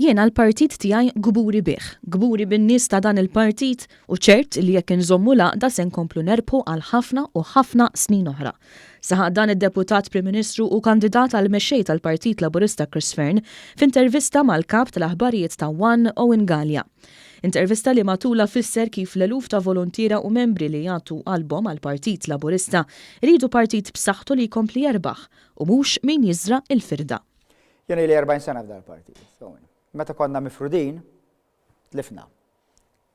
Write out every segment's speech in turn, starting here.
Jiena l-partit tiegħi kburi bih, kburi bin-nies ta' dan il-partit u ċert li jekk inżommu l-għaqda se nkomplu nerbħu għal ħafna u ħafna snin oħra. Saħaq dan id-Deputat Prim Ministru u kandidat għal Mexxej tal-Partit Laburista Chris Fearne f'intervista mal-Kap tal-Aħbarijiet ta' One Owen Galea. Intervista li matulha fisser kif l-eluf ta' voluntiera u membri li jagħtu qalbhom għall-Partit Laburista jridu partit b'saħħtu li jkompli jerbaħ u mhux min jiżra' l-firda. Jien ili 40 sena f'dal partit. Meta konna mifrudin, tlifna.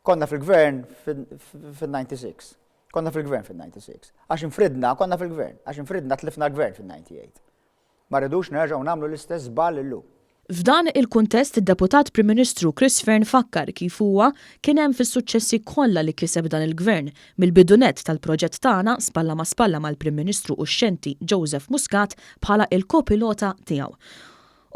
Konna fil-gvern fil-96. Konna fil-gvern fil-96. Għax infridna, konna fil-gvern. Għax infridna tlifna l-gvern fil-98. Ma rridux nerġgħu nagħmlu l-istess żball illum. F'dan il-kuntest id-Deputat Prim Ministru Chris Fearne fakkar kif huwa kien hemm fis-suċċessi kollha li kiseb dan il-Gvern mill-bidu nett tal-proġett tagħna spalla ma' spalla mal-Prim Ministru uxxenti Joseph Muscat bħala il-kopilota tiegħu.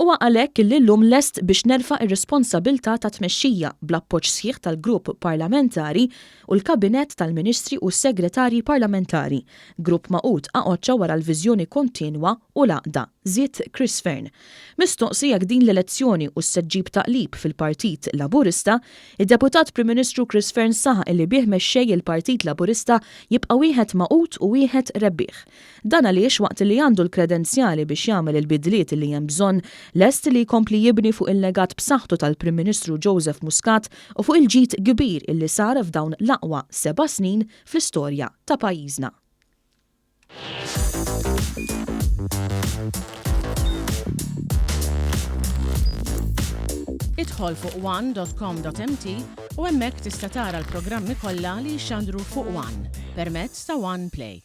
Huwa għalhekk illi llum lest biex nerfa' r-responsabilità ta' tmexxija bl-appoġġ sħiħ tal-Grupp Parlamentari u l-Kabinett tal-Ministri u s-Segretarji Parlamentari, grupp magħqud qaqoċċa wara l-viżjoni kontinwa u l-għaqda, żied Chris Fearne. Mistoqsi jekk din l-elezzjoni hux se ġġib taqlib fil-Partit Laburista, id-Deputat Prim Ministru Chris Fearne saħaq illi bih mexxej il-Partit Laburista jibqa' wieħed magħqud u wieħed rebbieħ. Dan għaliex waqt li għandu l-kredenzjali biex jagħmel il-bidliet li hemm bżonn, lest li jkompli jibni fuq il-legat b'saħħtu tal-Prim Ministru Joseph Muscat u fuq il-ġid kbir illi sar f'dawn l-aqwa seba' snin fl-istorja ta' pajjiżna. Idħol fuq one.com.mt u hemmhekk tista' tara l-programmi kollha li jixxandru fuq One permezz ta' One Play.